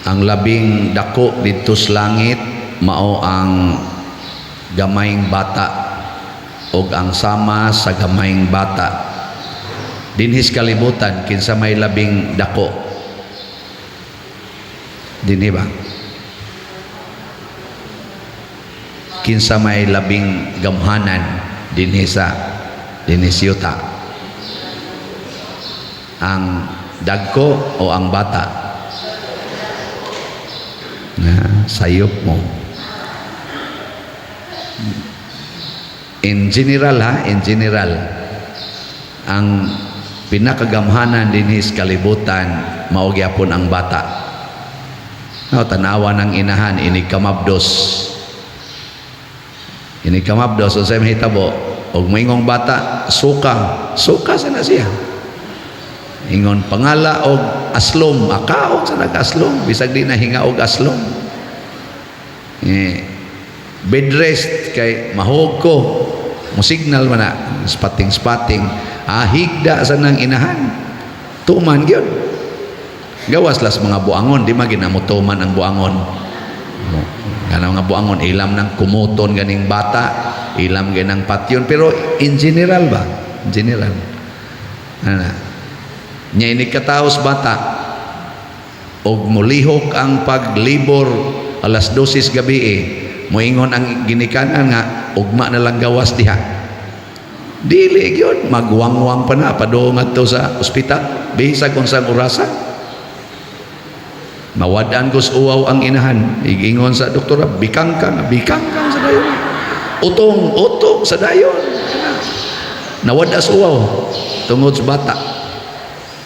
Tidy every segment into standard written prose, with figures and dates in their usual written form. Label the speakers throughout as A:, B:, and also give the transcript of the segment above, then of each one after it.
A: Ang labing dako didto sa langit mao ang gamayng bata og ang sama sa gamayng bata. Dinhi sa kalibutan, kinsa may labing dako dinhi ba? Kinsa may labing gamhanan dinhi sa dinhi sa yuta, ang dagko o ang bata? Na sayop mo. In general ha, in general, ang pinakagamhanan dinhi sa kalibutan mao gyapon ang bata. No, tanawa ng inahan inig kamabdos. Inig kamabdos, unsay mahitabo? Og moingong bata, suka, suka sana siya. Ingon pangala og aslom, akaon sa nag-aslom, bisag di na hinga og aslom. Eh, bed rest kay mahog ko, mo signal man na, spotting spotting, ah, higda sa nang inahan. Tuman gyud. Gawas las mga buangon, di man ginamutuman ang buangon. Kanang mga buangon ilam ng kumuton ganing bata, ilam ganang patyon, pero in general ba? In general. Ana. Nya ini kataos bata og mulihok ang paglibor alas 12 gabi eh, moingon ang ginikanan nga ugma na lang gawas diha. Dili gyud, magwangwang pa na padung ngadto sa ospital bisag unsang orasa. Mawad-an kus uwaw ang inahan, igingon sa doktora, bikang ka, bikang ka sa dayon. Utong, utong sa dayon. Nawad-as uwaw tungod sa bata.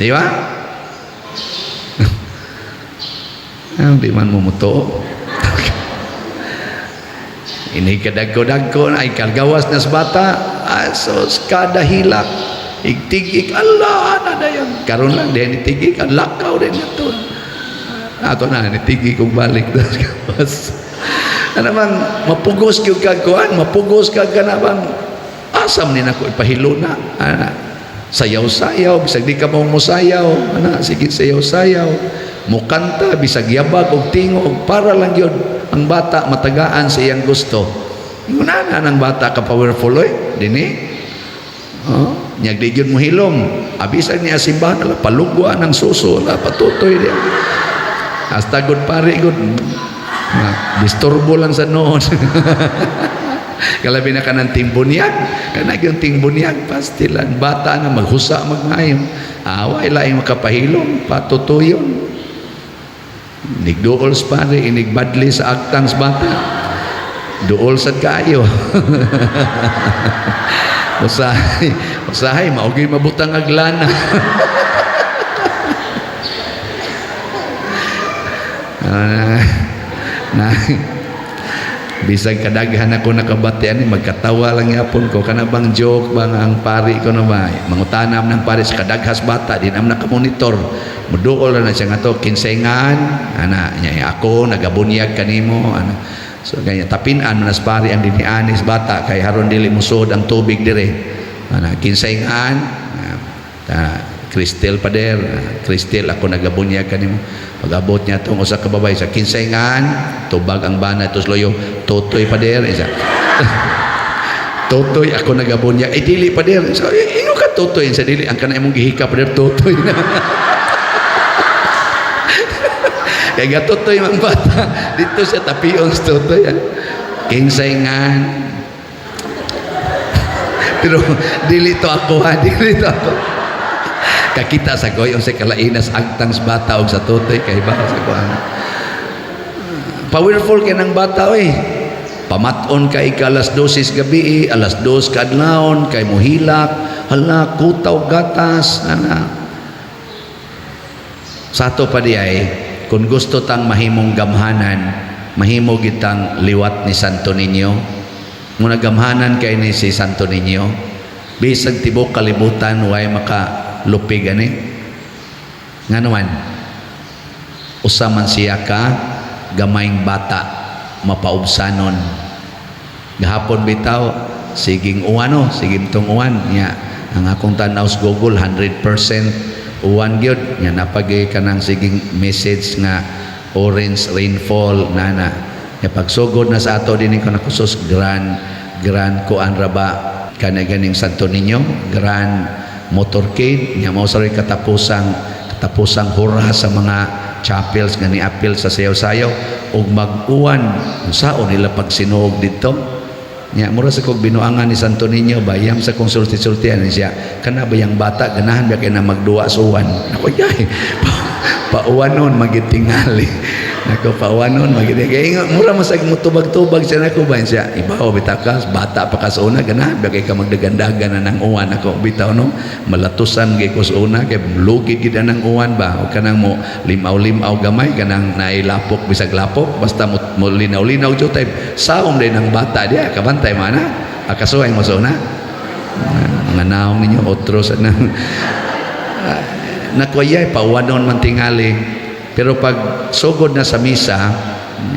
A: Di ba? Di man mo mutuo. Ini kadagko-dagko na ay kalgawas na sa bata, asos kada hilak igtigik Allah na dayon. Karon lang din itigik ang lakaw din ato. Ato na nitigik og balik gawas. Ano bang mapugos gyud kag kuan, mapugos kag kana bang asam ni nako ipahilo na. Ana, sayaw-sayaw bisag di ka mo mosayaw, ana sige sayaw-sayaw. Mukanta bisag yabag og tingog para lang gyud ang bata matagaan sa iyang gusto. Ingon ana ng bata ka powerful oy, dinhi. Oh, nyag di gyud mohilom. Abisag niya simbahan ala palugwa ng suso, ala patutoy diya. Hasta good pare good. Na, disturbo lang sa noon. Kalabi na ka ng timbunyag. Kana yung timbunyag, pastilan. Bata na maghusa magmayo. Away laing makapahilom, patutuyon. Nigduol sa pare, inigbadli sa agtang sa bata. Duol sad kaayo. Usahay, usahay, maugi mabutang aglana. Na, bisag kadaghan ako nakabati ani magkatawa lang yapon ko kana bang joke bang ang pari ko na ba mangutanam ng pari sa kadaghas bata di nam nakamonitor muduol na siya nga to kinsay ngan ana nya ako nagabunyag kanimo ana. So ganyan tapinan man as pari ang dinianis bata kay haron dili musod ang tubig dire ana kinsay ngan ta Cristel pader, Cristel ako nagabunyag kanimo. Pag-abot niya tong usa ka babae sa kinsay ngan, tubag ang bana tos loyo, totoy pader isa. Totoy ako nagabunyag. Eh dili pader. So ingo ka totoy sa dili ang kana imong gihika pader totoy na. Kay gatotoy mang bata dito sa tapion sa totoy. Ah. Kinsay ngan. Pero dili to ako ha, dili to ako. Kakita sa koy unsay kalainas agtang sa bata og sa totoy kay ba sa kuan. Powerful kay nang bata oy. Pamat-on kay ka alas 12 gabi, alas 2 kaadlawon kay mohilak, hala kutaw gatas ana. Sa ato pa di ay kung gusto tang mahimong gamhanan, mahimo gitang liwat ni Santo Niño. Muna gamhanan kay ni si Santo Niño. Bisag tibok kalibutan way maka lupig ani. Ngano man? Usa man siya ka gamayng bata mapaubsanon. Gahapon bitaw siging uwan no, siging tong uwan nya ang akong tan-aw sa Google 100% uwan gyud nya napagay kanang siging message nga Orange rainfall nana. Ya, pagsugod na sa ato dinhi ko nakusos, grand grand kuan ra ba kana ganing Santo Niño, grand motorcade nya, mao sa katapusang katapusang hura sa mga chapels nga niapil sa sayaw-sayaw ug mag-uwan. Unsaon nila pagsinuog didto nya? Mura sa kog binuangan ni Santo Niño ba, yam sa kong sulti-sultian ni siya, kana ba yang bata ganahan ba kay na magduwa sa uwan? Nako yay, pauwanon magitingali nako, pauwanon magitingali kay mura mo sa mutubag-tubag siya nako ba siya. Ibaw bitaw ka, bata pa ka sa una, ganahan ba kay ka magdagandagan na ng uwan? Nako bitaw no, malatusan gyud ko sa una kay lugid gid ang uwan ba, o kanang mo limaw-limaw gamay, kanang nailapok bisag lapok, basta mo linaw-linaw jud type saom din ang bata diya kabantay mana akasuhay mo sa una. Mga naong ninyo otro sa na nakuya, pauwanon man tingali. Pero pag sugod na sa misa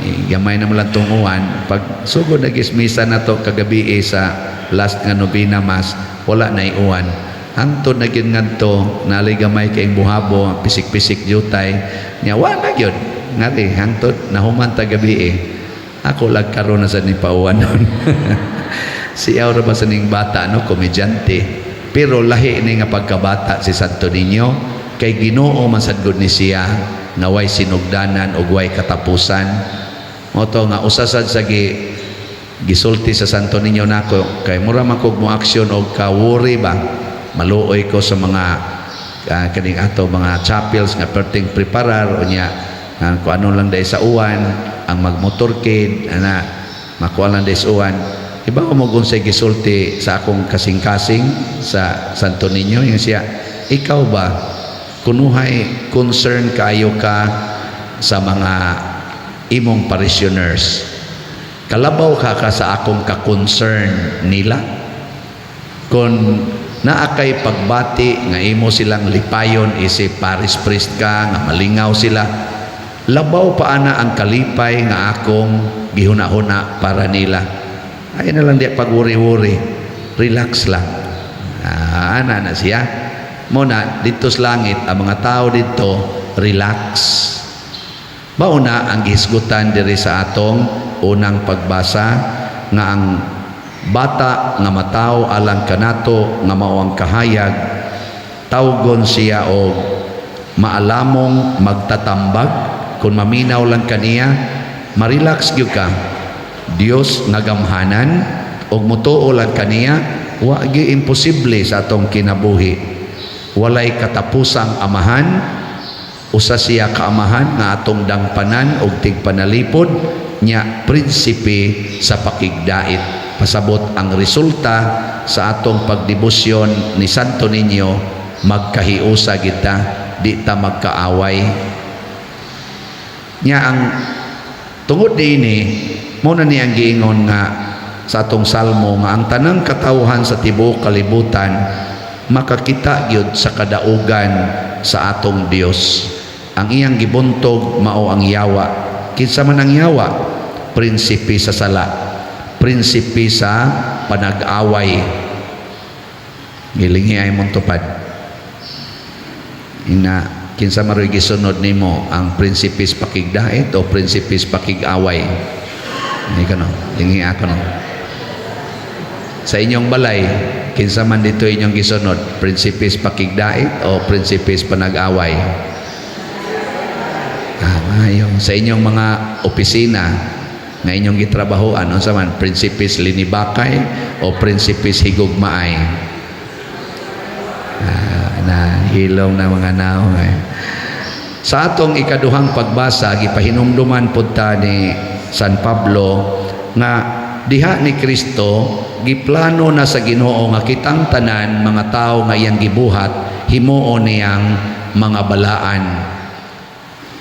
A: eh, gamay na mo lang tong uwan. Pag sugod na gis misa na to kagabi eh, sa last nga nobena mass, wala na uwan hangtod na gyud ngadto. Nalay gamay kay buhabo, pisik-pisik jutay nya, wa na gyud ngari hangtod nahuman ta gabi eh. Ako lag karon na sa ni pauwanon. Si ra ba sa ning bata no, komedyante. Pero lahi ni nga pagkabata si Santo Niño kay Ginoo man sad gud ni siya nga way sinugdanan ug way katapusan. Mao to nga usa sad sa gisulti sa Santo Niño nako kay mura man kog mo aksyon og ka worry ba, maluoy ko sa mga kaning ato mga chapels nga perting preparar unya kung ano lang dahil sa uwan ang magmotorcade ana, makuha lang dahil sa uwan. Iba ko mo kung sa gisulti sa akong kasing-kasing sa Santo Niño yung siya, ikaw ba kunuhay concern kaayo ka sa mga imong parishioners, kalabaw ka ka sa akong ka-concern nila? Kung naa kay pagbati nga imo silang lipayon isip parish priest ka nga malingaw sila, labaw pa ana ang kalipay nga akong gihuna-huna para nila. Ay na lang di pagwuri-wuri, relax lang. Ana na siya mo na dito sa langit, ang mga tao dito relax. Mao na ang gihisgutan diri sa atong unang pagbasa nga ang bata nga matawo alang kanato nga mao ang kahayag, tawgon siya og maalamong magtatambag. Kung maminaw lang kaniya, marelax gyud ka. Dios nga gamhanan og mutuo lang kaniya, wa gyud imposible sa atong kinabuhi. Walay katapusang amahan, usa siya kaamahan nga atong dangpanan og tigpanalipod nya, prinsipe sa pakigdait. Pasabot ang resulta sa atong pagdebosyon ni Santo Niño, magkahiusa kita, di ta magkaaway. Nya ang tungod niini mo na niyang giingon nga sa atong salmo nga ang tanang katawhan sa tibuok kalibutan makakita gyud sa kadaugan sa atong Dios. Ang iyang gibuntog mao ang yawa. Kinsa man ang yawa? Prinsipe sa sala, prinsipe sa panag-away. Gilingi ay mong tupad ina, kinsa maroy gisunod nimo, ang prinsipis pakigdait o prinsipis pakig-away? Hindi ka no, lingi ako no. Sa inyong balay, kinsa man dito inyong gisunod, prinsipis pakigdait o prinsipis panag-away? Yung sa inyong mga opisina nga inyong gitrabahoan, unsa man, prinsipis linibakay o prinsipis higugmaay? Na hilong na mga naong eh. Sa atong ikaduhang pagbasa, gipahinumduman pud ta ni San Pablo nga diha ni Kristo giplano na sa Ginoo nga kitang tanan mga tao nga iyang gibuhat himuon niyang mga balaan.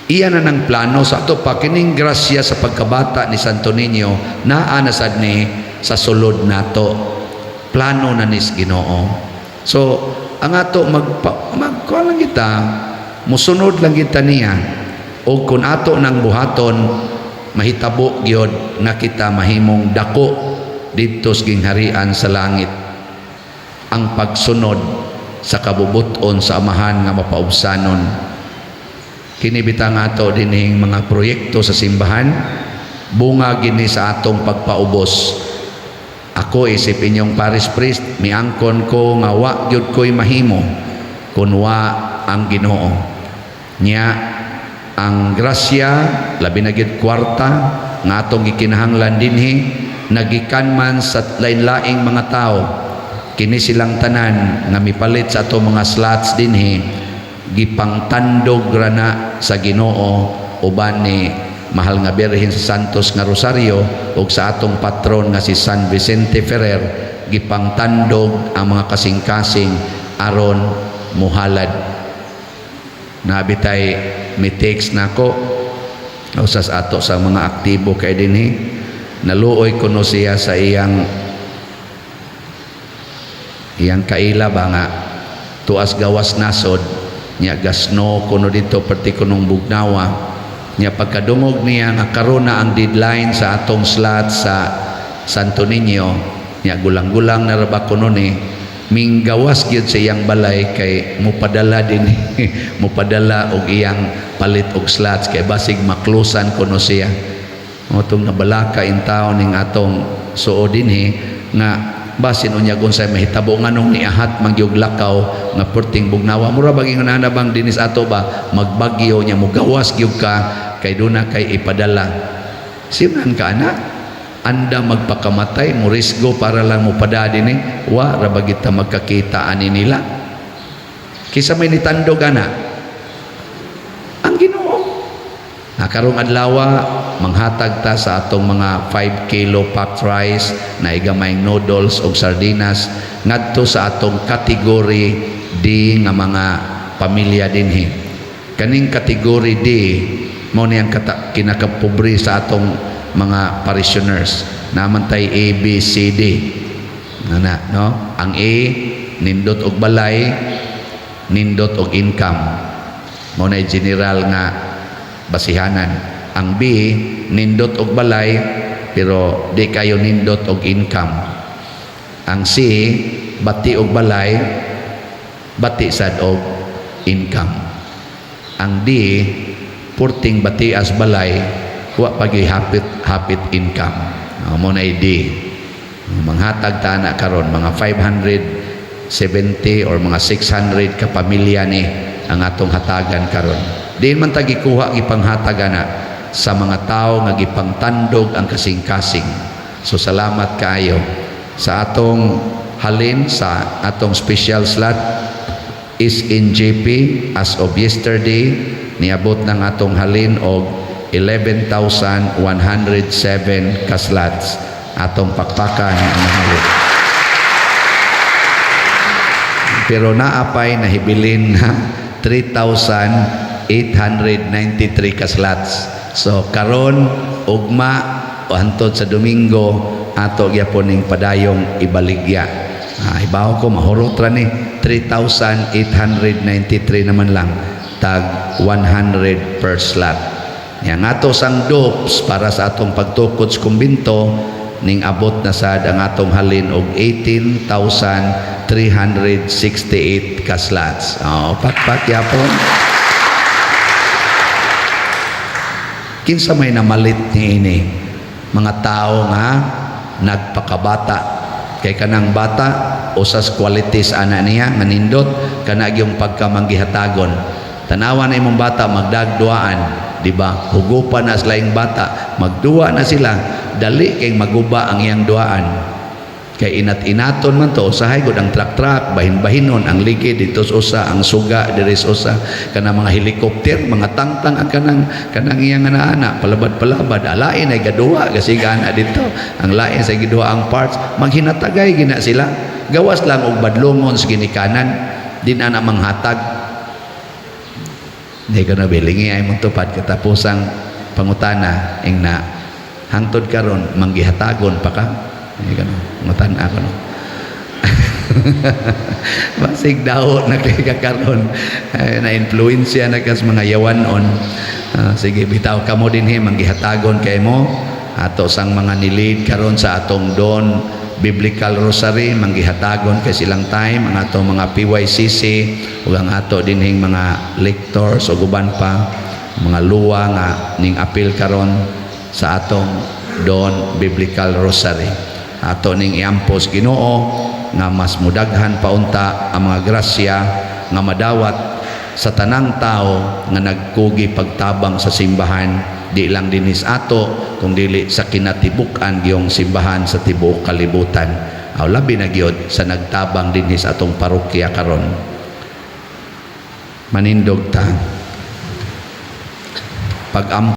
A: Iya na ng plano sa ato pa. Kining grasya sa pagkabata ni Santo Niño naa na sad ni sa sulod nato, plano na nis Ginoo. So ang ato magkuha lang kita, musunod lang kita niya, o kung ato nang buhaton, mahitabo gyud nga kita mahimong dako didto sa gingharian sa langit, ang pagsunod sa kabubuton sa Amahan nga mapaubsanon. Kini bitang ato dinhing mga proyekto sa simbahan, bunga gini sa atong pagpaubos. Ako isip inyong parish priest, miangkon ko nga wa gyud ko'y mahimo kun wa ang Ginoo. Nya ang grasya, labi na gyud kwarta nga atong gikinahanglan dinhi, nagikan man sa lain-laing mga tao. Kini silang tanan nga mipalit sa atong mga slots dinhi, gipangtandog rana sa Ginoo uban ni Mahal nga Birhen sa Santos nga Rosario ug sa atong patron nga si San Vicente Ferrer. Gipangtandog ang mga kasing-kasing aron muhalad. Nabitay mi text nako usas ato sa mga aktibo kay dinhi. Naluoy kuno siya sa iyang iyang kaila ba nga tuas gawas nasod nya, gasno kuno dito perti kunong bugnawa nya. Pagkadungog niya nga karon na ang deadline sa atong slot sa Santo Niño nya, gulang-gulang na ra ba kuno ni, minggawas gyud sa iyang balay kay mupadala din, mupadala og iyang palit og slots kay basig maklusan kuno siya. Motong nabalaka in taon ning atong suo dinhi nga basin unya unsay mahitabo, nganong niahat magyug lakaw nga perting bugnawa. Mura bag ingon ana bang dinis ato ba, magbagyo nya mugawas gyud ka kay duna kay ipadala. Siman ka ana, anda magpakamatay, mo risgo para lang mopada dinhi. Wa ra ba kita magkakita ani nila? Kisa may nitandog ana? Ang Ginoo. Na karong adlaw manghatag ta sa atong mga 5 kilo packed rice na igamayng noodles og sardinas ngadto sa atong kategory D nga mga pamilya dinhi. Kaning kategory D mao ni ang kinakapobre sa atong mga parishioners. Naman tay A, B, C, D. Ana, no? Ang A, nindot og balay, nindot og income. Mao na general nga basihanan. Ang B, nindot og balay pero di kayo nindot og income. Ang C, bati og balay, bati sad og income. Ang D, purting bati as balay, wa pagi hapit hapit income. Oh, mo na D. Manghatag ta na karon mga 570 or mga 600 ka pamilya ni ang atong hatagan karon. Diin man ta gikuha gipanghatag ana? Sa mga tao nga gipangtandog ang kasing-kasing. So salamat kaayo sa atong halin sa atong special slot SNJP. As of yesterday, niabot ng atong halin og 11,107 ka slots. Atong pakpakan ang halin. Pero naapay nahibilin na 3,893 ka slots. So karon, ugma o hantod sa Domingo, ato gyapon ning padayong ibaligya. Ah, ibaw ko mahurot ra ni, 3,893 naman lang, tag 100 per slot. Yang ato sang dupes para sa atong pagtukod sa kumbinto, ning abot na sad ang atong halin og 18,368 ka slots. Oh, pakpak yapon. Kinsa may namalit niini? Mga tao nga nagpakabata. Kay kanang bata, usas qualities ana niya nga nindot kana gyung pagkamanggihatagon. Tanawa na imong bata magdagduaan, di ba? Hugupan na sila yung bata, magduwa na sila, dali kay maguba ang iyang duaan. Kay inat-inaton man to, usahay gud ang truck-truck, bahin-bahinon ang ligid dito sa usa, ang suga diri sa usa, kanang mga helicopter, mga tangtang ang kanang kanang iyang ana-ana, palabad-palabad, alain ay gaduwa kasi ana dito. Ang lain sa giduha ang parts, maghinatagay gina sila. Gawas lang og badlongon sa ginikanan, din ana manghatag. Hindi ko na bilingi ay mong tupad katapusang pangutana ing na hangtod karon manggihatagon pa ka. Hindi ka no, pangutana ako no. Basig daw na kay kakaron ay, na influensya na kas mga yawanon. Ah, sige, bitaw kamo dinhi manggihatagon kay mo ato sang mga nilid karon sa atong Don Biblical Rosary, manggihatagon kay silang time ang atong mga PYCC ug ang ato dinhing mga lectors ug uban pa. mga luwa nga ning apil karon sa atong Dawn Biblical Rosary. Ato ning iampo sa Ginoo nga mas mudaghan pa unta ang mga grasya nga madawat sa tanang tao nga nagkugi pagtabang sa simbahan, di lang dinis ato kung dili sa kinatibuk-an giyong simbahan sa tibuok kalibutan. Aw, labi na gyud sa nagtabang dinhi sa atong parokya karon. Manindog ta pag